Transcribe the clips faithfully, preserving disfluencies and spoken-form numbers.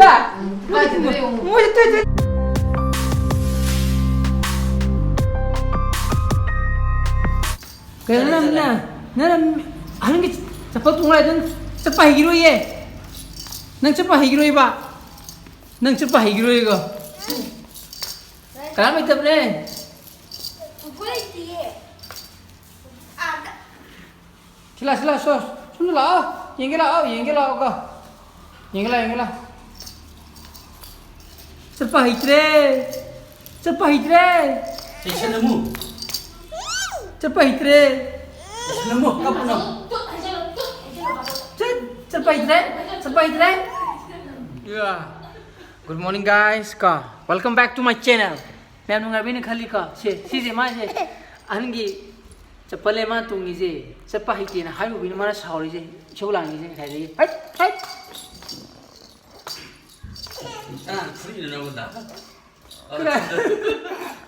ꯌꯥ! ꯀꯥꯏꯗꯅꯣ ꯌꯦꯡꯉꯨ꯫ ꯃꯣꯏꯁꯦ ꯇꯨꯏ, ꯇꯨꯏ꯫ ꯀꯩꯅꯣ ꯆꯠꯂꯦ, ꯅꯪ, ꯆꯠꯂꯦ꯫ ꯅꯪ, ꯅꯪ ꯑꯍꯟꯒꯤ ꯆꯄꯜ ꯇꯣꯡꯉ ꯂꯩꯗꯣ ꯅꯪ ꯆꯠꯄ ꯍꯩꯈꯤꯔꯣꯏꯌꯦ꯫ ꯅꯪ ꯆꯠꯄ ꯍꯩꯈꯤꯔꯣꯏꯕ꯫ ꯅꯪ ꯆꯠꯄ ꯍꯩꯈꯤꯔꯣꯏꯀꯣ꯫ ꯀꯅꯥꯝ ꯂꯩꯇꯕꯅꯦ꯫ ꯁꯤ ꯂꯥꯎ, ꯁꯤ ꯂꯥꯎ, ꯁꯣ-, ꯁꯣꯝꯗ ꯂꯥꯛꯑꯣ꯫ ꯌꯦꯡꯒꯦ ꯂꯥꯛꯑꯣ, ꯌꯦꯡꯒꯦ ꯂꯥꯛꯑꯣ ꯀꯣ꯫ ꯌꯦꯡꯒꯦ ꯂꯥꯛꯑꯣ, ꯌꯦꯡꯒꯦ ꯂꯥꯛꯑꯣ꯫ ꯆꯠꯄ ꯍꯩꯇ꯭ꯔꯦ꯫ ꯆꯠꯄ ꯍꯩꯇ꯭ꯔꯦ꯫ ꯆꯦꯛꯁꯤꯜꯂꯝꯃꯨ꯫ ꯆꯠꯄ ꯍꯩꯇ꯭ꯔꯦ꯫ ꯆꯦꯛꯁꯤꯜꯂꯝꯃꯨ, ꯀꯞꯄꯨꯅꯣ꯫ ꯆꯠ-, ꯆꯠꯄ ꯍꯩꯇ꯭ꯔꯦ꯫ ꯆꯠꯄ ꯍꯩꯇ꯭ꯔꯦ꯫ Yeah. Good morning, guys. ꯀꯣ, welcome back to my channel. ꯃꯌꯥꯝ ꯅꯨꯡꯉꯥꯏꯕꯤꯅ ꯈꯜꯂꯤꯀꯣ꯫ ꯁꯦ, ꯁꯤꯁꯦ ꯃꯥꯁꯦ ꯑꯍꯟꯒꯤ ꯆꯄꯜꯅꯦ ꯃꯥꯅ ꯇꯣꯡꯉꯤꯁꯦ꯫ ꯆꯠꯄ ꯍꯩꯇꯦꯅ ꯍꯥꯏꯔꯨꯕꯩꯅꯦ ꯃꯥꯅ ꯁꯥꯎꯔꯤꯁꯦ, ꯏꯁꯧ ꯂꯥꯡꯉꯤꯁꯦ ꯉꯁꯥꯏꯗꯒꯤ꯫ ꯍꯩꯠ! ꯍꯩꯠ! ꯀꯅꯥꯅ ꯐꯨꯔꯤꯅꯣ ꯅꯉꯣꯟꯗ?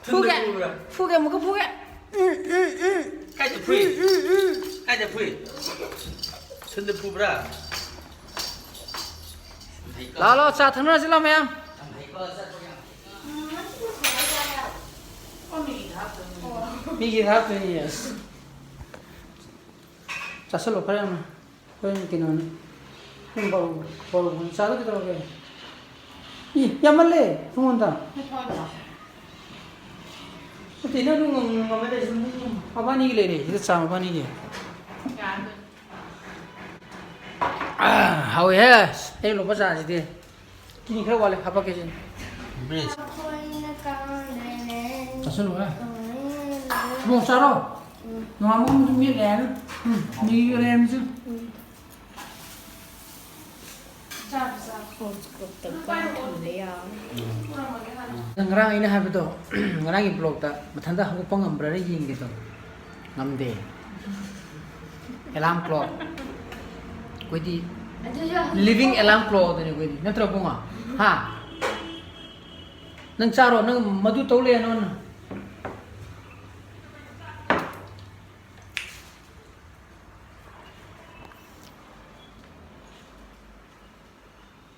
ꯐꯨꯒꯦ꯫ ꯊꯨꯟꯗ ꯐꯨꯕ꯭ꯔꯥ? ꯐꯨꯒꯦ, ꯑꯃꯨꯛꯀ ꯐꯨꯒꯦ꯫ ꯎꯝ, ꯎꯝ, ꯎꯝ꯫ ꯀꯥꯏꯗ ꯐꯨꯏ? ꯎꯝ, ꯎꯝ, ꯎꯝ꯫ ꯀꯥꯏꯗ ꯐꯨꯏ? ꯊꯨꯟꯗ ꯐꯨꯕ꯭ꯔꯥ? ꯂꯥꯛꯑꯣ, ꯂꯥꯛꯑꯣ, ꯆꯥ ꯊꯛꯅꯔꯁꯤ ꯂꯥꯛꯑꯣ ꯃꯌꯥꯝ꯫ ꯃꯤꯒꯤ ꯍꯥꯞꯇꯣꯏꯅꯤ, ꯑꯁ꯫ ꯆꯥꯁꯤꯜꯂꯣ ꯈꯔ ꯌꯥꯝꯅ꯫ ꯍꯣꯔꯦꯟ ꯀꯩꯅꯣꯅꯤ꯫ ꯄꯨꯡ ꯕꯥꯔꯣ, ꯕꯥꯔꯣ ꯐꯥꯎ ꯆꯥꯗ ꯀꯩꯗꯧꯔꯒꯦ? ꯏ, ꯌꯥꯝꯃꯜꯂꯦ ꯑꯩꯉꯣꯟꯗ꯫ ꯅꯠꯇꯦ, ꯅꯪ ꯑꯗꯨꯝ ꯉꯝ-, ꯉꯝꯃꯗꯤ ꯑꯗꯨꯝ ꯃꯕꯥꯅꯤꯒꯤ ꯂꯩꯔꯦ, ꯁꯤꯗ ꯆꯥ ꯃꯕꯥꯅꯤꯒꯤ꯫ ꯑꯥ, ꯍꯥꯎꯋꯦꯍꯦ꯫ ꯑꯩꯅ ꯂꯧꯕ ꯆꯥꯁꯤꯗꯤ꯫ ꯆꯤꯅꯤ ꯈꯔ ꯋꯥꯠꯂꯦ, ꯍꯥꯞꯄꯛꯀꯦ ꯆꯤꯅꯤ꯫ ꯕ꯭ꯔꯦꯗ꯫ ꯆꯥꯁꯤꯜꯂꯨꯍꯦ꯫ ꯃꯣꯔꯣꯛ ꯆꯥꯔꯣ꯫ ꯅꯣꯡꯉꯥꯟꯕ ꯃꯇꯨꯡ ꯃꯦꯠ ꯂꯩ ꯍꯥꯏꯕ꯫ ꯎꯝ, ꯃꯦꯒꯤꯒ ꯂꯩꯔꯝꯃꯤꯁꯦ꯫ ꯅꯪ ꯉꯔꯥꯡ ꯑꯩꯅ ꯍꯥꯏꯕꯗꯣ, ꯉꯔꯥꯡꯒꯤ ꯕ꯭ꯂꯣꯛꯇ ꯃꯊꯟꯇ ꯍꯧꯒꯠꯄ ꯉꯝꯕ꯭ꯔꯥꯅ ꯌꯦꯡꯒꯦ ꯇꯧꯕ꯫ ꯉꯝꯗꯦ꯫ Alarm clock. ꯑꯩꯈꯣꯏꯗꯤ ꯑꯗꯨꯁꯨ ꯍꯧꯖꯤꯛ living alarm clock ꯑꯗꯨꯅꯤ ꯑꯩꯈꯣꯏꯗꯤ꯫ ꯅꯠꯇ꯭ꯔꯣ ꯏꯕꯨꯡꯉꯣ? ꯍꯥ? ꯅꯪ ꯆꯥꯔꯣ, ꯅꯪ ꯃꯗꯨ ꯇꯧ ꯂꯩꯔꯅꯣ ꯅꯪ꯫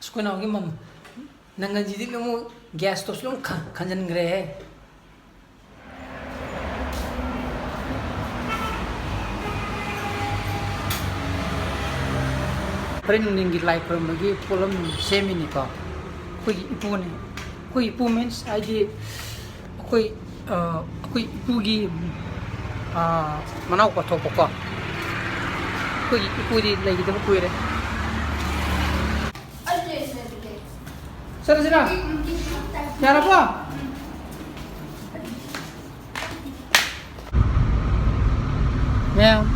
ꯑꯩꯈꯣꯏ ꯅꯥꯎꯒꯤ ꯃꯝ ꯅꯪꯒꯟꯁꯤꯗꯤ ꯑꯃꯨꯛ ꯒ꯭ꯌꯥꯁ ꯁ꯭ꯇꯣꯞꯁꯤ ꯑꯗꯨꯝ ꯈꯟꯖꯤꯟꯈ꯭ꯔꯦꯍꯦ꯫ ꯍꯣꯔꯦꯟ ꯅꯨꯡꯊꯤꯟꯒꯤ ꯂꯥꯏ ꯈꯨꯔꯨꯝꯕꯒꯤ ꯄꯣꯠꯂꯝ ꯁꯦꯝꯃꯤꯅꯤꯀꯣ꯫ ꯑꯩꯈꯣꯏꯒꯤ ꯏꯄꯨꯅꯤ꯫ ꯑꯩꯈꯣꯏ ꯏꯄꯨ ꯃꯤꯟꯁ ꯍꯥꯏꯗꯤ ꯑꯩꯈꯣꯏ ꯑꯩꯈꯣꯏ ꯏꯄꯨꯒꯤ ꯃꯅꯥꯎꯄꯥ ꯊꯣꯛꯄꯀꯣ꯫ ꯑꯩꯈꯣꯏꯒꯤ ꯏꯄꯨꯗꯤ ꯂꯩꯈꯤꯗꯕ ꯀꯨꯏꯔꯦ꯫ ꯆꯠꯂꯁꯤꯔ? ꯌꯥꯔꯕꯣ? ꯃꯌꯥꯝ,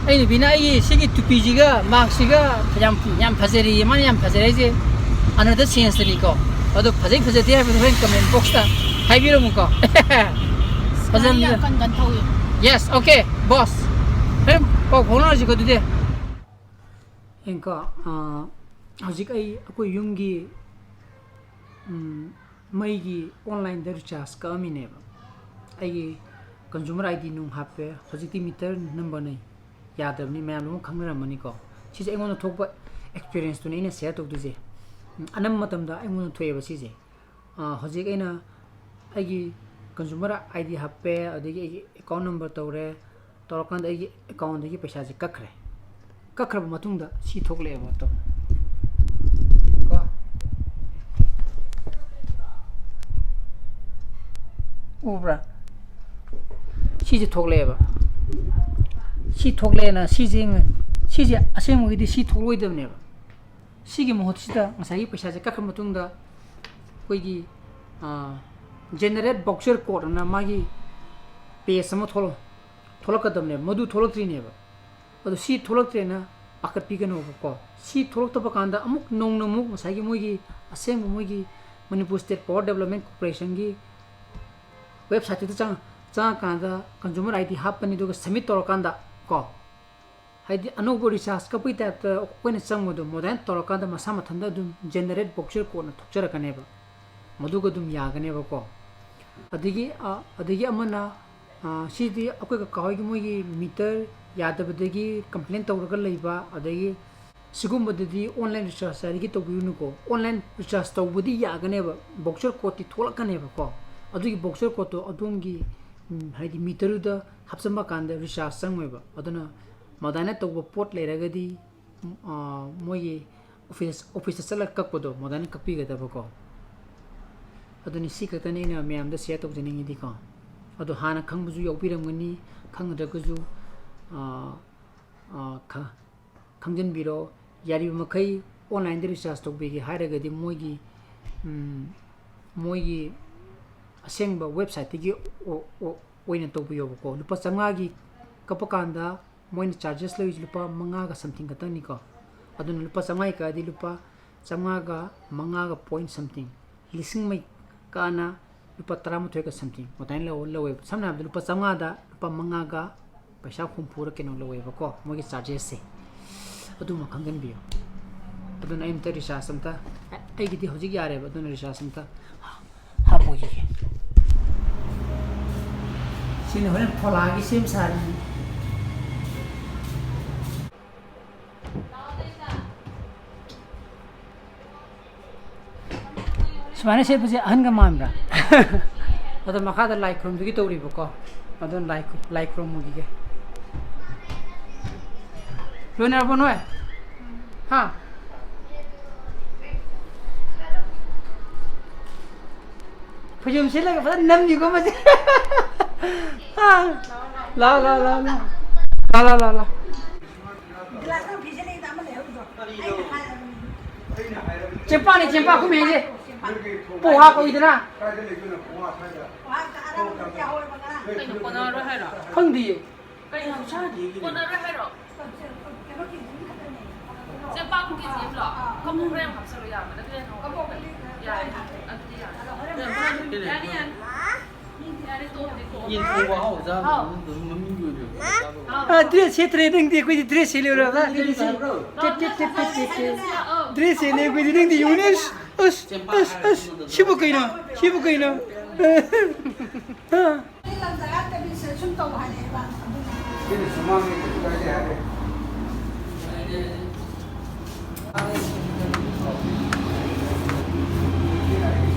ꯑꯩ ꯅꯨꯄꯤꯅ ꯑꯩꯒꯤ ꯁꯤꯒꯤ ꯇꯨꯄꯤꯁꯤꯒ ꯃꯥꯛꯁꯤꯒ ꯌꯥꯝ, ꯌꯥꯝ ꯐꯖꯔꯤꯌꯦ, ꯃꯥꯅ ꯌꯥꯝ ꯐꯖꯔꯦ ꯍꯥꯏꯁꯦ꯫ Another changeꯅꯤꯀꯣ꯫ ꯑꯗꯣ ꯐꯖꯩ ꯐꯖꯗꯦ ꯍꯥꯏꯕꯗꯣ ꯍꯣꯔꯦꯟ comment boxꯇ ꯍꯥꯏꯕꯤꯔꯝꯃꯨꯀꯣ꯫ ꯐꯖꯅ ꯌꯥꯝ ꯀꯟ ꯀꯟ ꯊꯧꯏ꯫ Yes, okay, boss꯫ ꯍꯣꯔꯦꯟ ꯄꯥꯎ ꯐꯥꯎꯅꯔꯁꯤꯀꯣ ꯑꯗꯨꯗꯤ꯫ ꯌꯦꯡꯀꯣ, ꯑꯥ, ꯍꯧꯖꯤꯛ ꯑꯩ ꯑꯩꯈꯣꯏ ꯌꯨꯝꯒꯤ, ꯎꯝ, ꯃꯩꯒꯤ onlineꯗ recharge ꯀꯛꯑꯝꯃꯤꯅꯦꯕ꯫ ꯑꯩꯒꯤ consumer ID ꯅꯨꯡ ꯍꯥꯞꯄꯦ꯫ ꯍꯧꯖꯤꯛꯇꯤ meter numberꯅ ꯌꯥꯗꯕꯅꯤ, ꯃꯌꯥꯝ ꯂꯣꯏꯅꯃꯛ ꯈꯪꯅꯔꯝꯃꯅꯤꯀꯣ꯫ ꯁꯤꯁꯦ ꯑꯩꯉꯣꯟꯗ ꯊꯣꯛꯄ experienceꯇꯨꯅꯦ ꯑꯩꯅ share ꯇꯧꯗꯣꯏꯁꯦ꯫ ꯎꯝ, ꯑꯅꯝꯕ ꯃꯇꯝꯗ ꯑꯩꯉꯣꯟꯗ ꯊꯣꯛꯑꯦꯕ ꯁꯤꯁꯦ꯫ ꯑꯥ, ꯍꯧꯖꯤꯛ ꯑꯩꯅ ꯑꯩꯒꯤ consumer ID ꯍꯥꯞꯄꯦ, ꯑꯗꯒꯤ ꯑꯩꯒꯤ account number ꯇꯧꯔꯦ, ꯇꯧꯔꯀꯥꯟꯗ ꯑꯩꯒꯤ accountꯗꯒꯤ ꯄꯩꯁꯥꯁꯦ ꯀꯛꯈ꯭ꯔꯦ꯫ ꯀꯛꯈ꯭ꯔꯕ ꯃꯇꯨꯡꯗ ꯁꯤ ꯊꯣꯛꯂꯛꯑꯦꯕ꯫ ꯑꯗꯣ ꯀꯣ, ꯎꯕ꯭ꯔꯥ? ꯁꯤꯁꯦ ꯊꯣꯛꯂꯛꯑꯦꯕ꯫ ꯁꯤ ꯊꯣꯛꯂꯛꯑꯦꯅ ꯁꯤꯁꯦ, ꯁꯤꯁꯦ ꯑꯁꯦꯡꯕꯒꯤꯗꯤ ꯁꯤ ꯊꯣꯛꯂꯛꯑꯣꯏꯗꯕꯅꯦꯕ꯫ ꯁꯤꯒꯤ ꯃꯍꯨꯠꯁꯤꯗ ꯉꯁꯥꯏꯒꯤ ꯄꯩꯁꯥꯁꯦ ꯀꯛꯈ꯭ꯔ ꯃꯇꯨꯡꯗ ꯑꯩꯈꯣꯏꯒꯤ, ꯑꯥ, generate voucher code ꯑꯅ ꯃꯥꯒꯤ page ꯑꯃ ꯊꯣꯛꯂꯛ-, ꯊꯣꯛꯂꯛꯀꯗꯕꯅꯦꯕ꯫ ꯃꯗꯨ ꯊꯣꯛꯂꯛꯇ꯭ꯔꯤꯅꯦꯕ꯫ ꯑꯗꯣ ꯁꯤ ꯊꯣꯛꯂꯛꯇ꯭ꯔꯦꯅ ꯄꯥꯈꯠꯄꯤꯒꯅꯣꯕꯀꯣ꯫ ꯁꯤ ꯊꯣꯛꯂꯛꯇꯕ ꯀꯥꯟꯗ ꯑꯃꯨꯛ ꯅꯧꯅ ꯑꯃꯨꯛ ꯉꯁꯥꯏꯒꯤ ꯃꯣꯏꯒꯤ ꯑꯁꯦꯡꯕ ꯃꯣꯏꯒꯤ Manipur State Power Development Corporationꯒꯤ websiteꯇꯨꯗ ꯆꯪ-, ꯆꯪꯉꯀꯥꯟꯗ consumer ID ꯍꯥꯞꯄꯅꯤ, ꯑꯗꯨꯒ submit ꯇꯧꯔꯀꯥꯟꯗ ꯀꯣ, ꯍꯥꯏꯗꯤ ꯑꯅꯧꯕ recharge ꯀꯛꯄꯒꯤ typeꯇ ꯑꯩꯈꯣꯏꯅ ꯆꯪꯕꯗꯣ, ꯑꯗꯨꯃꯥꯏꯅ ꯇꯧꯔꯀꯥꯟꯗ ꯃꯁꯥ ꯃꯊꯟꯇ ꯑꯗꯨꯝ generate voucher codeꯅ ꯊꯣꯛꯆꯔꯛꯀꯅꯦꯕ꯫ ꯃꯗꯨꯒ ꯑꯗꯨꯝ ꯌꯥꯒꯅꯦꯕꯀꯣ꯫ ꯑꯗꯒꯤ, ꯑ, ꯑꯗꯒꯤ ꯑꯃꯅ, ꯑ, ꯁꯤꯗꯤ ꯑꯩꯈꯣꯏ ꯀꯀꯥ ꯍꯣꯏꯒꯤ ꯃꯣꯏꯒꯤ meter ꯌꯥꯗꯕꯗꯒꯤ complain ꯇꯧꯔꯒ ꯂꯩꯕ, ꯑꯗꯒꯤ ꯁꯤꯒꯨꯝꯕꯗꯗꯤ online recharge ꯍꯥꯏꯔꯒ ꯇꯧꯕꯤꯔꯨꯅꯨꯀꯣ꯫ Online recharge ꯇꯧꯕꯗꯤ ꯌꯥꯒꯅꯦꯕ, voucher codeꯇꯤ ꯊꯣꯛꯂꯛꯀꯅꯦꯕꯀꯣ꯫ ꯑꯗꯨꯒꯤ voucher codeꯇꯣ ꯑꯗꯣꯝꯒꯤ, ꯎꯝ, ꯍꯥꯏꯗꯤ meterꯗꯨꯗ ꯍꯥꯞꯆꯤꯟꯕ ꯀꯥꯟꯗ recharge ꯆꯪꯉꯣꯏꯕ꯫ ꯑꯗꯨꯅ ꯃꯗꯥꯏꯅ ꯇꯧꯕ ꯄꯣꯠ ꯂꯩꯔꯒꯗꯤ, ꯎꯝ, ꯑꯥ, ꯃꯣꯏꯒꯤ office, officeꯇ ꯆꯠꯂꯒ ꯀꯛꯄꯗꯣ ꯃꯗꯥꯏꯅ ꯀꯛꯄꯤꯒꯗꯕꯀꯣ꯫ ꯑꯗꯨꯅꯤ, ꯁꯤ ꯈꯛꯇꯅꯤ ꯑꯩꯅ ꯃꯌꯥꯝꯗ share ꯇꯧꯖꯅꯤꯡꯉꯤꯗꯤꯀꯣ꯫ ꯑꯗꯣ ꯍꯥꯟꯅ ꯈꯪꯕꯁꯨ ꯌꯥꯎꯕꯤꯔꯝꯒꯅꯤ, ꯈꯪꯗ꯭ꯔꯒꯁꯨ, ꯑꯥ, ꯑꯥ, ꯈ-, ꯈꯪꯖꯤꯟꯕꯤꯔꯣ꯫ ꯌꯥꯔꯤꯕ ꯃꯈꯩ onlineꯗ recharge ꯇꯧꯕꯤꯒꯦ ꯍꯥꯏꯔꯒꯗꯤ ꯃꯣꯏꯒꯤ, ꯎꯝ, ꯃꯣꯏꯒꯤ ꯑꯁꯦꯡꯕ websiteꯇꯒꯤ ꯑꯣ-, ꯑꯣ-, ꯑꯣꯏꯅ ꯇꯧꯕꯤꯌꯣꯕꯀꯣ꯫ ꯂꯨꯄꯥ ꯆꯥꯝꯃꯉꯥꯒꯤ ꯀꯛꯄ ꯀꯥꯟꯗ ꯃꯣꯏꯅ charges ꯂꯧꯔꯤꯁꯦ ꯂꯨꯄꯥ ꯃꯉꯥꯒ something ꯈꯛꯇꯪꯅꯤꯀꯣ꯫ ꯑꯗꯨꯅ ꯂꯨꯄꯥ ꯆꯥꯝꯃꯉꯥꯒꯤ ꯀꯛꯑꯗꯤ ꯂꯨꯄꯥ ꯆꯥꯝꯃꯉꯥꯒ ꯃꯉꯥꯒ point something, ꯂꯤꯁꯤꯡ ꯑꯃ ꯀꯛꯑꯅ ꯂꯨꯄꯥ ꯇꯔꯥꯃꯥꯊꯣꯏꯒ something ꯑꯗꯨꯃꯥꯏꯅ ꯂꯧ-, ꯂꯧꯋꯦꯕ꯫ ꯁꯝꯅ ꯍꯥꯏꯔꯕꯗ ꯂꯨꯄꯥ ꯆꯥꯝꯃꯉꯥꯗ ꯂꯨꯄꯥ ꯃꯉꯥꯒ ꯄꯩꯁꯥ ꯍꯨꯝꯐꯨꯔ ꯀꯩꯅꯣ ꯂꯧꯋꯦꯕꯀꯣ, ꯃꯣꯏꯒꯤ chargesꯁꯦ꯫ ꯑꯗꯨꯃ ꯈꯪꯖꯤꯟꯕꯤꯌꯨ꯫ ꯑꯗꯨꯅ ꯑꯩ ꯑꯝꯇ recharge ꯑꯝꯇ, ꯑꯩꯒꯤꯗꯤ ꯍꯧꯖꯤꯛ ꯌꯥꯔꯦꯕ, ꯑꯗꯨꯅ recharge ꯑꯝꯇ ꯍꯥꯞꯄꯨꯈꯤꯒꯦ꯫ ꯁꯤꯅ ꯍꯣꯔꯦꯟ ꯐꯣꯂꯥꯒꯤ ꯁꯦꯝ ꯁꯥꯔꯤꯅꯤ꯫ ꯁꯨꯃꯥꯏꯅ ꯁꯦꯠꯄꯁꯦ ꯑꯍꯟꯒ ꯃꯥꯟꯕ꯭ꯔꯥ? ꯑꯗꯣ ꯃꯈꯥꯗ ꯂꯥꯏ ꯈꯨꯔꯨꯝꯕꯒꯤ ꯇꯧꯔꯤꯕꯀꯣ꯫ ꯑꯗꯨꯅ ꯂꯥꯏ, ꯂꯥꯏ ꯈꯨꯔꯨꯝꯃꯨꯈꯤꯒꯦ꯫ ꯂꯣꯏꯅꯔꯕꯣ ꯅꯣꯏ? ꯍꯥ? ꯐꯩꯖꯣꯝ ꯁꯦꯠꯂꯒ ꯐꯖꯅ ꯅꯝꯃꯤꯀꯣ ꯃꯁꯦ꯫ ꯑꯥ꯫ ꯂꯥꯎ, ꯂꯥꯎ, ꯂꯥꯎ, ꯂꯥꯎ꯫ ꯂꯥꯎ, ꯂꯥꯎ, ꯂꯥꯎ, ꯂꯥꯎ꯫ ꯒꯤꯂꯥꯁ ꯑꯃ ꯄꯤꯖꯅꯤꯡꯗ ꯑꯃ ꯂꯩꯍꯧꯗ꯭ꯔꯣ? ꯑꯩꯅ ꯍꯥꯏꯔꯕꯅꯤ꯫ ꯆꯦꯝꯄꯥꯛꯅꯤ, ꯆꯦꯝꯄꯥꯛ ꯀꯨꯝꯃꯦ ꯍꯥꯏꯁꯦ꯫ ꯄꯣꯍꯥ ꯀꯧꯏꯗꯅ꯫ ꯄꯣꯍꯥ ꯑꯔꯥꯕꯗꯨꯗꯤ ꯌꯥꯍꯧꯔꯕ ꯉꯔꯥꯡ꯫ ꯀꯩꯅꯣ, ꯀꯣꯟꯅꯔꯔꯣꯏ ꯍꯥꯏꯔꯣ? ꯈꯪꯗꯤꯌꯦ꯫ ꯀꯩꯅꯣ? ꯀꯣꯟꯅꯔꯔꯣꯏ ꯍꯥꯏꯔꯣ? ꯀꯩꯅꯣ ꯀꯦꯖꯤ ꯑꯃꯈꯛꯇꯅꯦ꯫ ꯆꯦꯡꯄꯥꯛ ꯀꯦꯖꯤ ꯑꯃꯂꯣ? ꯑꯥ꯫ ꯀꯕꯣꯛ ꯈꯔ ꯌꯥꯝ ꯍꯥꯞꯆꯜꯂꯣ, ꯌꯥꯝꯕꯅ ꯈꯤꯇꯪ ꯍꯦꯟꯅ ꯍꯥꯎꯕꯅꯦ꯫ ꯀꯕꯣꯛ ꯈꯔ ꯌꯥꯔꯦ, ꯌꯥꯝ ꯑꯗꯨꯗꯤ ꯌꯥꯔꯦ꯫ ꯑꯗꯣ ꯍꯣꯔꯦꯟ ꯌꯥꯔꯦ, ꯌꯥꯔꯦ꯫ ꯌꯥꯔꯦ, ꯇꯣꯛꯑꯣ, ꯇꯣꯛꯑꯣ꯫ ꯌꯦꯟ ꯊꯣꯡꯕ ꯑꯍꯥꯎꯕ ꯆꯥꯕ ꯍꯥꯎ꯫ ꯃꯃꯤꯡꯒꯤ ꯑꯣꯏꯅ ꯍꯥꯎ꯫ ꯑꯥ, dress ꯁꯦꯠꯇ꯭ꯔꯦ ꯅꯪꯗꯤ, ꯑꯩꯈꯣꯏꯗꯤ dress ꯁꯦꯠꯂꯦ ꯎꯔꯕ? ꯅꯪꯗꯤ ꯁꯤ-, ꯇꯦꯠ, ꯇꯦꯠ, ꯇꯦꯠ, ꯇꯦꯠ, ꯇꯦꯠ꯫ Dress ꯁꯦꯠꯂꯦ ꯑꯩꯈꯣꯏꯗꯤ, ꯅꯪꯗꯤ ꯌꯦꯡꯉꯨꯅꯦ꯫ ꯑꯁ, ꯑꯁ, ꯑꯁ, ꯑꯁ, ꯁꯤꯕꯨ ꯀꯩꯅꯣ? ꯁꯤꯕꯨ ꯀꯩꯅꯣ? ꯑꯥ꯫ ꯑꯩ ꯂꯝ ꯖꯒꯥ ꯇꯕꯤꯁꯦ ꯁꯨꯝ ꯇꯧ ꯍꯥꯏꯔꯛꯑꯦꯕ, ꯑꯗꯨꯅ꯫ ꯁꯤꯅ ꯁꯨꯃꯥꯡꯅꯤ, ꯀꯩꯁꯨ ꯀꯥꯏꯗꯦ ꯍꯥꯏꯔꯦ꯫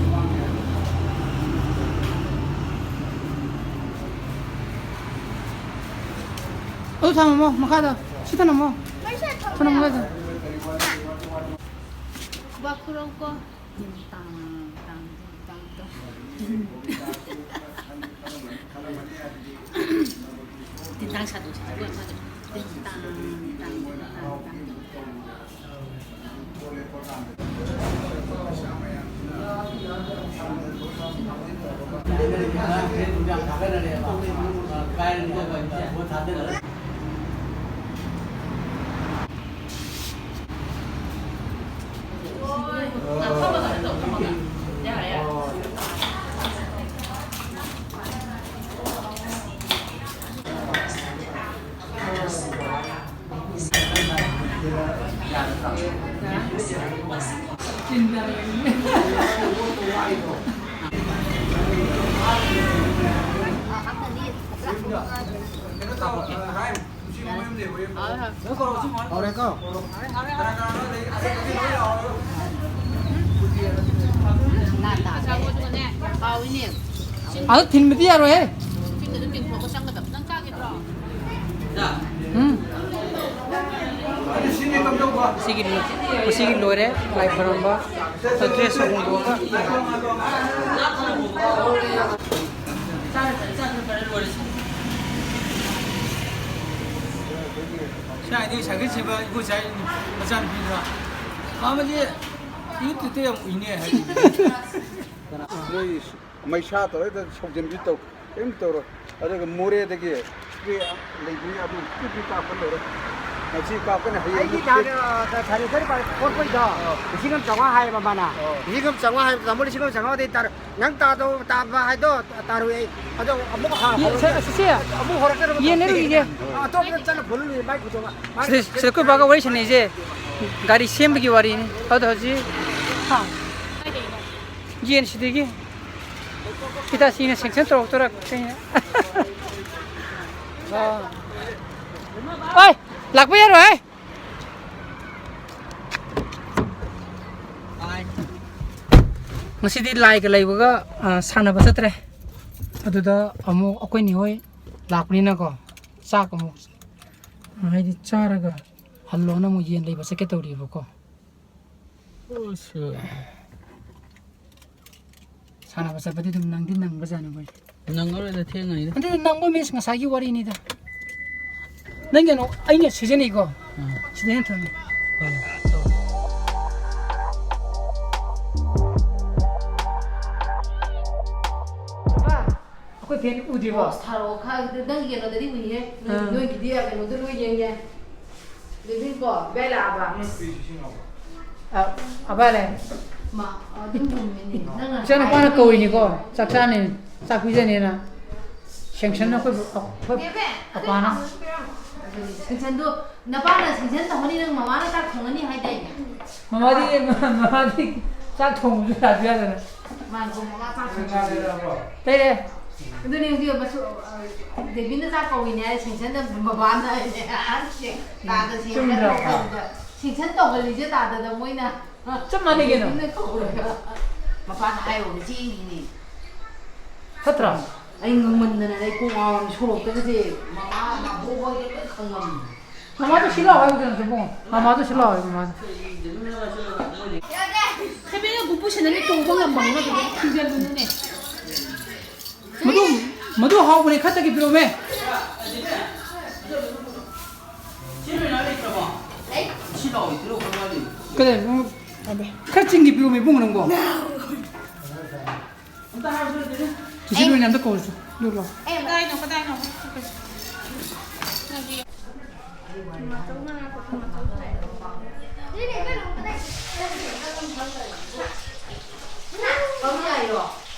ꯑꯗꯨ ꯊꯝꯃꯝꯃꯣ, ꯃꯈꯥꯗ꯫ ꯁꯤꯗ ꯅꯝꯃꯣ꯫ ꯃꯩꯁꯦ ꯊꯝꯃꯦ꯫ ꯊꯝꯃꯝꯃꯣ, ꯁꯤꯗ꯫ ꯈꯨꯕꯥꯛ ꯈꯨꯔꯧꯀꯣ꯫ ꯇꯤꯟ ꯇꯥꯡ, ꯇꯥꯡ, ꯇꯤꯟ ꯇꯥꯡ, ꯇꯥꯡ꯫ ꯇꯤꯟ ꯇꯥꯡ ꯁꯥꯗꯣꯛꯁꯤ, ꯇꯤꯟ ꯇꯥꯡ, ꯇꯥꯡ, ꯇꯤꯟ ꯇꯥꯡ, ꯇꯥꯡ꯫ ꯍꯧꯔꯦꯀꯣ? ꯑꯗꯨ ꯊꯤꯟꯕꯗꯤ ꯌꯥꯔꯣꯏꯍꯦ꯫ ꯎꯝ꯫ ꯁꯤꯒꯤ, ꯁꯤꯒꯤ ꯂꯣꯏꯔꯦ ꯂꯥꯏ ꯈꯣꯏꯔꯝꯕ꯫ ꯗ꯭ꯔꯦꯁ ꯍꯣꯡꯗꯣꯛꯑꯒ꯫ ꯁꯥꯏꯗꯤ ꯁꯥꯏꯀꯜ ꯁꯦꯝꯕ ꯏꯕꯣꯆꯥ ꯃꯆꯥꯅꯨꯄꯤꯗꯣ꯫ ꯃꯥꯃꯗꯤ YouTube-ꯇ ꯌꯥꯝ ꯎꯏꯅꯦ ꯍꯥꯏ꯫ ꯅꯣꯏ ꯃꯩꯁꯥ ꯇꯧꯔꯒ ꯁꯧꯖꯤꯟꯕꯤ ꯇꯧ, ꯀꯔꯤꯝ ꯇꯧꯔꯣꯏ꯫ ꯑꯗꯨꯒ ꯃꯣꯔꯦꯗꯒꯤ ꯁ꯭ꯄꯔꯦ ꯂꯩꯕꯅꯤ, ꯑꯗꯨ ꯄꯤꯛ ꯄꯤꯛ ꯀꯥꯞꯄ ꯂꯣꯏꯔꯦ꯫ ꯉꯁꯤ ꯀꯥꯞꯀꯅꯤ, ꯍꯌꯦꯡ ꯑꯩꯒꯤ ꯄꯤꯛ ꯊꯥ-, ꯊꯥꯔꯤ ꯊꯥꯔꯤ ꯄꯣꯠꯄꯩꯗꯣ ꯑꯥ꯫ ꯂꯤꯁꯤꯡ ꯑꯃ ꯆꯥꯝꯃꯉꯥ ꯍꯥꯏꯌꯦꯕ ꯃꯥꯅ꯫ ꯑꯥ꯫ ꯂꯤꯁꯤꯡ ꯑꯃ ꯆꯥꯝꯃꯉꯥ ꯍꯥꯏꯕꯗ ꯇꯥꯃꯣ ꯂꯤꯁꯤꯡ ꯑꯃ ꯆꯥꯝꯃꯉꯥꯗꯤ ꯇꯥꯔ-, ꯅꯪ ꯇꯥꯗꯧ ꯇꯥꯕ ꯍꯥꯏꯗꯣ ꯇꯥꯔꯣꯏ ꯑꯩ꯫ ꯑꯗꯣ ꯑꯃꯨꯛ ꯍ-, ꯌꯦ-, ꯍꯧꯔꯛꯀꯦ꯫ ꯁꯦ-, ꯁꯦ, ꯑꯃꯨꯛ ꯍꯧꯔꯛꯀꯗꯕ ꯌꯦꯟ ꯂꯩꯔꯨꯈꯤꯒꯦ꯫ ꯑꯇꯣꯞꯄꯗ ꯆꯠꯂ ꯐꯨꯜꯂꯨꯏ ꯃꯥꯏ ꯄꯨꯊꯣꯛꯑ꯫ ꯁꯤꯗ, ꯁꯤꯗ ꯑꯩꯈꯣꯏ ꯕꯥꯒ ꯋꯥꯔꯤ ꯁꯥꯟꯅꯩꯁꯦ ꯒꯥꯔꯤ ꯁꯦꯝꯕꯒꯤ ꯋꯥꯔꯤꯅꯤ꯫ ꯑꯗꯣ ꯍꯧꯖꯤꯛ ꯍꯥ? ꯌꯦꯟ ꯁꯤꯗꯒꯤ ꯍꯤꯇꯥꯆꯤꯅ sanction ꯇꯧꯔꯛꯇꯣꯏꯔꯥ ꯀꯩꯅꯣ? ꯑꯣ꯫ ꯑꯣꯏ! ꯂꯥꯛꯄ ꯌꯥꯔꯣꯏ! ꯉꯁꯤꯗꯤ ꯂꯥꯏꯒ ꯂꯩꯕꯒ, ꯑ, ꯁꯥꯟꯅꯕ ꯆꯠꯇ꯭ꯔꯦ꯫ ꯑꯗꯨꯗ ꯑꯃꯨꯛ ꯑꯩꯈꯣꯏ ꯅꯦ ꯍꯣꯏ ꯂꯥꯛꯄꯅꯤꯅꯀꯣ, ꯆꯥꯛ ꯑꯃꯨꯛ, ꯍꯥꯏꯗꯤ, ꯆꯥꯔꯒ ꯍꯜꯂꯣꯅ ꯑꯃꯨꯛ ꯌꯦꯟ ꯂꯩꯕ ꯆꯠꯀꯦ ꯇꯧꯔꯤꯕꯀꯣ꯫ ꯑꯣ, ꯁꯦ꯫ ꯁꯥꯟꯅꯕ ꯆꯠꯄꯗꯤ ꯑꯗꯨꯝ ꯅꯪꯗꯤ ꯅꯪꯕꯖꯥꯠꯅꯤ ꯑꯩꯈꯣꯏ꯫ ꯅꯪꯉꯔꯣꯏꯗ, ꯊꯦꯡꯉꯅꯤꯗ꯫ ꯑꯗꯨꯗꯤ ꯅꯪꯕ ꯃꯤꯁ ꯉꯁꯥꯏꯒꯤ ꯋꯥꯔꯤꯅꯤꯗ꯫ ꯅꯪ ꯀꯩꯅꯣ, ꯑꯩꯅ ꯁꯤꯖꯤꯟꯅꯩꯀꯣ꯫ ꯎꯝ꯫ ꯁꯤꯗ ꯍꯦꯟꯅ ꯊꯝꯃꯤ꯫ ꯍꯣꯏ꯫ ꯑꯩꯈꯣꯏ ꯐꯦꯟ ꯎꯗ꯭ꯔꯤꯕꯣ? ꯑꯣ, ꯊꯥꯔꯛꯑꯣ꯫ ꯈ-, ꯅꯪꯒꯤ ꯀꯩꯅꯣꯗꯗꯤ ꯎꯏꯌꯦ꯫ ꯅꯣꯏ-, ꯑꯥ꯫ ꯅꯣꯏꯒꯤꯗꯤ ꯀꯩꯅꯣꯗ ꯂꯣꯏ ꯌꯦꯡꯉꯦ꯫ ꯂꯤꯚꯤꯡ ꯀꯣ, ꯏꯕꯥꯏ ꯂꯥꯛꯑꯕ? ꯑ, ꯑꯕꯥꯏ ꯂꯩ꯫ ꯃꯥ, ꯑꯗꯨꯝ ꯂꯨꯝꯃꯤꯅꯦ꯫ ꯅꯪꯅ ꯏꯆꯥꯅꯨꯄꯥꯅ ꯍꯥꯏꯕꯗꯤ ꯀꯧꯏꯅꯤꯀꯣ, ꯆꯥꯛ ꯆꯥꯅꯤ, ꯆꯥꯛ ꯄꯤꯖꯅꯤꯅ꯫ ꯁꯦꯡꯁꯟ ꯑꯩꯈꯣꯏ, ꯑꯩꯈꯣꯏ ꯕꯦꯕꯦ, ꯑꯗꯨ ꯑꯄꯥꯅ꯫ ꯍꯥꯡꯉꯨ ꯄꯤꯔꯝꯃꯣ꯫ ꯑꯗꯨꯅꯤ, ꯁꯦꯡꯁꯟꯗꯣ ꯅꯄꯥꯅ ꯁꯦꯡꯁꯟ ꯇꯧꯍꯅꯤ, ꯅꯪ ꯃꯃꯥꯅ ꯆꯥꯛ ꯊꯣꯡꯉꯅꯤ ꯍꯥꯏꯗꯥꯏꯅꯦ? ꯃꯃꯥꯗꯤ, ꯃꯃꯥꯗꯤ ꯆꯥꯛ ꯊꯣꯡꯕꯁꯨ ꯌꯥꯁꯨ ꯌꯥꯗꯅ꯫ ꯃꯥꯅ ꯃꯃꯥ ꯆꯥꯛ ꯊꯣꯡꯕ꯫ ꯂꯩꯔꯦ꯫ ꯑꯗꯨꯅꯦ ꯍꯧꯖꯤꯛ ꯃꯆꯨ, ꯑ, ꯗꯦꯕꯤꯅ ꯆꯥꯛ ꯀꯧꯏꯅꯦ ꯍꯥꯏꯔꯦ, ꯁꯦꯡꯁꯟꯗ ꯃꯄꯥꯟꯗ ꯍꯥꯏꯅꯦ꯫ ꯇꯥꯗ ꯁꯦꯡꯁꯟ ꯆꯨꯝꯗ꯭ꯔꯣ? ꯇꯧꯕꯗ, ꯁꯦꯡꯁꯟ ꯇꯧꯍꯜꯂꯤꯁꯦ ꯇꯥꯗꯗ ꯃꯣꯏꯅ꯫ ꯆꯞ ꯃꯥꯟꯅꯩ ꯀꯩꯅꯣ꯫ ꯗꯦꯕꯤꯅ ꯀꯧꯔꯒ ꯃꯄꯥꯟꯗ ꯍꯥꯏꯔꯨꯔꯦ, ꯆꯦꯡꯒꯤꯅꯦ꯫ ꯐꯠꯇ꯭ꯔꯣ? ꯑꯩ ꯉꯥꯡꯃꯟꯗꯅ ꯑꯩ ꯀꯣꯛ ꯉꯥꯎꯔꯝꯅꯤ꯫ ꯁꯣꯔꯣꯛꯇꯒꯁꯦ ꯃꯃꯥ, ꯃꯕꯣꯛ ꯍꯣꯏꯒ ꯂꯣꯏ ꯈꯪꯉꯝꯅꯤ꯫ ꯃꯃꯥꯗꯣ ꯁꯤ ꯂꯥꯛꯑꯣ ꯍꯥꯏꯕ ꯀꯩꯅꯣ, ꯏꯕꯨꯡꯉꯣ? ꯃꯃꯥꯗꯣ ꯁꯤ ꯂꯥꯛꯑꯣ ꯍꯥꯏꯕ, ꯃꯃꯥꯗꯣ꯫ ꯁꯦꯕꯦꯅ ꯒꯨꯄꯨ ꯁꯦꯟꯅꯅꯤ ꯇꯣꯡꯕ ꯉꯝꯕ ꯍꯧꯅꯗꯦ, ꯊꯤꯡꯖꯤꯜꯂꯨꯅꯨꯅꯦ꯫ ꯃꯗꯨ, ꯃꯗꯨ ꯍꯥꯎꯕꯅꯦ, ꯈꯔ ꯆꯠꯀꯦ ꯄꯤꯔꯛꯑꯣꯃꯦ꯫ ꯀꯗꯥꯏ? ꯈꯔ ꯆꯤꯡꯒꯤ ꯄꯤꯔꯛꯑꯣꯃꯦ, ꯏꯕꯨꯡꯉꯣ, ꯅꯪꯕꯣ꯫ ꯆꯤꯆꯦ ꯂꯣꯏꯅ ꯑꯝꯇ ꯀꯧꯔꯨꯆꯣ꯫ ꯑꯗꯨ ꯂꯥꯎ꯫ ꯀꯗꯥꯏꯅꯣ, ꯀꯗꯥꯏꯅꯣ?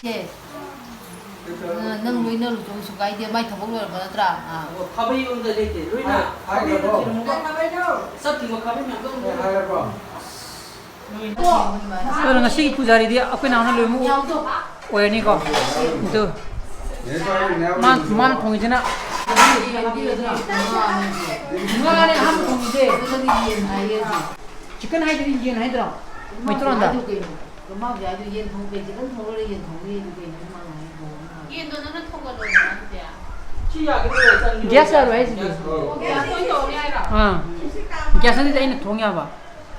ꯁꯦ, ꯅꯪ ꯂꯣꯏꯅꯔꯨꯆꯣ, ꯀꯩꯁꯨ ꯀꯥꯏꯗꯦ, ꯃꯥꯏ ꯊꯕꯛ ꯂꯣꯏꯔꯕ ꯅꯠꯇ꯭ꯔꯥ? ꯑꯥ꯫ ꯈꯥꯕꯩ ꯑꯝꯇ ꯂꯩꯇꯦ, ꯂꯣꯏꯅ ꯈꯥꯕꯩ ꯑꯃ ꯊꯤꯔꯝꯃꯣꯕ꯫ ꯆꯠꯈꯤꯕ ꯈꯥꯕꯩ ꯃꯌꯥꯝꯗꯣ ꯑꯃꯨꯛ ꯍꯥꯏꯔꯕ꯭ꯔꯣ? ꯑꯗꯨꯅ ꯉꯁꯤꯒꯤ ꯄꯨꯖꯥꯔꯤꯗꯤ ꯑꯩꯈꯣꯏ ꯅꯥꯎꯅ ꯂꯣꯏꯅꯃꯛ ꯑꯣꯏꯔꯅꯤꯀꯣ꯫ ꯑꯗꯨ ꯃꯥ-, ꯃꯥꯅ ꯊꯣꯡꯉꯤꯁꯤꯅ ꯉꯥꯅꯦ ꯑꯍꯥꯟꯕ ꯊꯣꯡꯉꯤꯁꯦ꯫ ꯆꯤꯛꯀꯟ ꯍꯥꯏꯗꯨꯗꯤ ꯌꯦꯟ ꯍꯥꯏꯗ꯭ꯔꯣ? ꯃꯩꯇ꯭ꯔꯣꯟꯗ꯫ ꯃꯃꯥꯡꯒꯤ ꯑꯗꯨ ꯌꯦꯟ ꯊꯣꯡꯕꯩ ꯆꯤꯛꯀꯟ ꯊꯣꯡꯕ ꯂꯣꯏꯔꯦ, ꯌꯦꯟ ꯊꯣꯡꯕ ꯌꯦꯟꯗꯨ ꯀꯩꯅꯣ ꯃꯃꯥꯡ ꯍꯥꯏꯗꯣ? ꯌꯦꯟꯗꯣ ꯅꯪꯅ ꯊꯣꯡꯒꯠꯂꯣꯗꯅ ꯑꯗꯨꯗꯤ꯫ ꯒ꯭ꯌꯥꯁ ꯌꯥꯔꯣꯏ ꯍꯥꯏꯁꯤꯗꯤ꯫ ꯑꯣ, ꯒ꯭ꯌꯥꯁ ꯑꯣꯏꯅ ꯇꯧꯔꯅꯤ ꯍꯥꯏꯔꯣ? ꯑꯥ, ꯒ꯭ꯌꯥꯁ ꯅꯠꯇꯦ, ꯑꯩꯅ ꯊꯣꯡ ꯌꯥꯕ꯫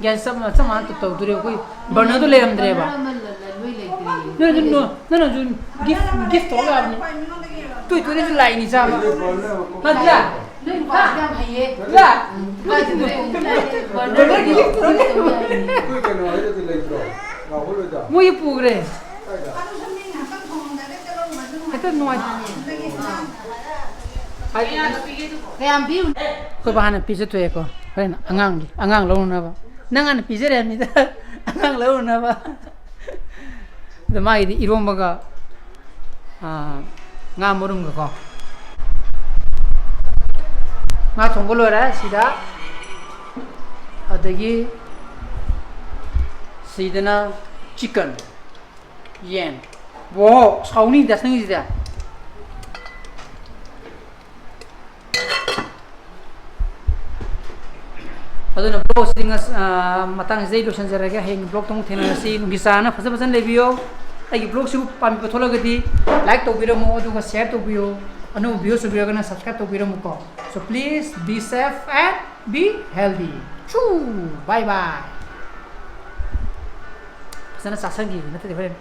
ꯒ꯭ꯌꯥꯁ ꯆꯞ ꯆꯞ ꯃꯥꯟꯅ ꯇꯧꯗꯣꯏꯔꯦ ꯑꯩꯈꯣꯏ꯫ ꯕꯔꯅꯔꯗꯣ ꯂꯩꯔꯝꯗ꯭ꯔꯦꯕ꯫ ꯕꯔꯅꯔ ꯑꯃ ꯂ- ꯂ- ꯂꯣꯏ ꯂꯩꯇ꯭ꯔꯦ꯫ ꯅꯣꯏ ꯑꯗꯨꯝ ꯅꯣ- ꯅꯪꯅꯁꯨ ꯒꯤꯐ ꯒꯤꯐ ꯇꯧꯔ ꯌꯥꯕꯅꯤ꯫ ꯇꯣꯏ ꯇꯣꯏꯅꯁꯨ ꯂꯥꯛꯏꯅꯤ ꯆꯥꯕ꯫ ꯅꯠꯇ꯭ꯔꯥ? ꯅꯣꯏ ꯅꯨꯄꯥꯁꯤ ꯌꯥꯝ ꯍꯩꯌꯦ꯫ ꯅꯠꯇ꯭ꯔꯥ? ꯎꯝ, ꯅꯨꯄꯥꯁꯤ ꯂꯣꯏ ꯂꯩꯇ꯭ꯔꯦ꯫ ꯕꯔꯅꯔ ꯒꯤꯐ ꯇꯧꯔ ꯌꯥꯕꯅꯤ꯫ ꯑꯩꯈꯣꯏ ꯀꯩꯅꯣ ꯍꯣꯏꯗꯗꯤ ꯂꯩꯇ꯭ꯔꯣ? ꯔꯥꯍꯨꯜ ꯍꯣꯏꯗ? ꯃꯣꯏꯒꯤ ꯄꯨꯈ꯭ꯔꯦ꯫ ꯀꯥꯏꯗ? ꯍꯦꯛꯇ ꯅꯨꯡꯉꯥꯏ꯫ ꯀꯌꯥꯝ ꯄꯤꯔꯨꯅꯤ? ꯑꯩꯈꯣꯏ ꯕꯥ ꯍꯥꯟꯅ ꯄꯤꯖꯊꯣꯛꯑꯦꯀꯣ꯫ ꯍꯣꯔꯦꯟ ꯑꯉꯥꯡꯒꯤ ꯑꯉꯥꯡ ꯂꯧꯔꯨꯅꯕ꯫ ꯅꯪ ꯍꯥꯟꯅ ꯄꯤꯖꯔꯦ ꯍꯥꯏꯕꯅꯤꯗ꯫ ꯑꯉꯥꯡ ꯂꯧꯔꯨꯅꯕ꯫ ꯑꯗ ꯃꯥꯒꯤꯗꯤ ꯏꯔꯣꯝꯕꯒ ꯑꯥ, ꯉꯥ ꯃꯔꯨꯝꯒꯀꯣ꯫ ꯉꯥ ꯊꯣꯡꯕ ꯂꯣꯏꯔꯦ ꯁꯤꯗ꯫ ꯑꯗꯒꯤ ꯁꯤꯗꯅ ꯆꯤꯛꯀꯟ꯫ ꯌꯦꯟ꯫ ꯋꯣ, ꯁꯥꯎꯅꯤ ꯗꯥꯁ ꯅꯪꯒꯤꯁꯤꯗꯤ꯫ ꯑꯗꯨꯅ ꯕ꯭ꯂꯣꯒꯁꯤꯗꯤ ꯉꯁ- ꯑꯥ, ꯃꯇꯥꯡꯁꯤꯗ ꯑꯩ ꯂꯣꯏꯁꯤꯟꯖꯔꯒꯦ꯫ ꯍꯌꯦꯡ ꯕ꯭ꯂꯣꯒꯇ ꯑꯃꯨꯛ ꯊꯦꯡꯅꯔꯁꯤ꯫ ꯅꯨꯡꯒꯤ ꯆꯥꯅ ꯐꯖ ꯐꯖꯅ ꯂꯩꯕꯤꯌꯣ꯫ ꯑꯩꯒꯤ ꯕ꯭ꯂꯣꯒꯁꯤꯕꯨ ꯄꯥꯝꯕꯤꯕ ꯊꯣꯛꯂꯒꯗꯤ ꯂꯥꯏꯛ ꯇꯧꯕꯤꯔꯝꯃꯣ, ꯑꯗꯨꯒ ꯁꯤꯌꯔ ꯇꯧꯕꯤꯌꯣ꯫ ꯑꯅꯧꯕ ꯚꯤꯌꯨꯁ ꯑꯣꯏꯕꯤꯔꯒꯅ subscribe ꯇꯧꯕꯤꯔꯝꯃꯨꯀꯣ꯫ So please be safe and be healthy. ꯆꯨ! Bye bye. ꯐꯖꯅ ꯆꯥꯁꯟꯈꯤꯒꯦ, ꯅꯠꯇ꯭ꯔꯗꯤ ꯍꯣꯔꯦꯟ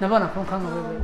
ꯅꯕꯥ ꯅꯈꯣꯡ ꯈꯪꯉꯔꯣꯏ꯫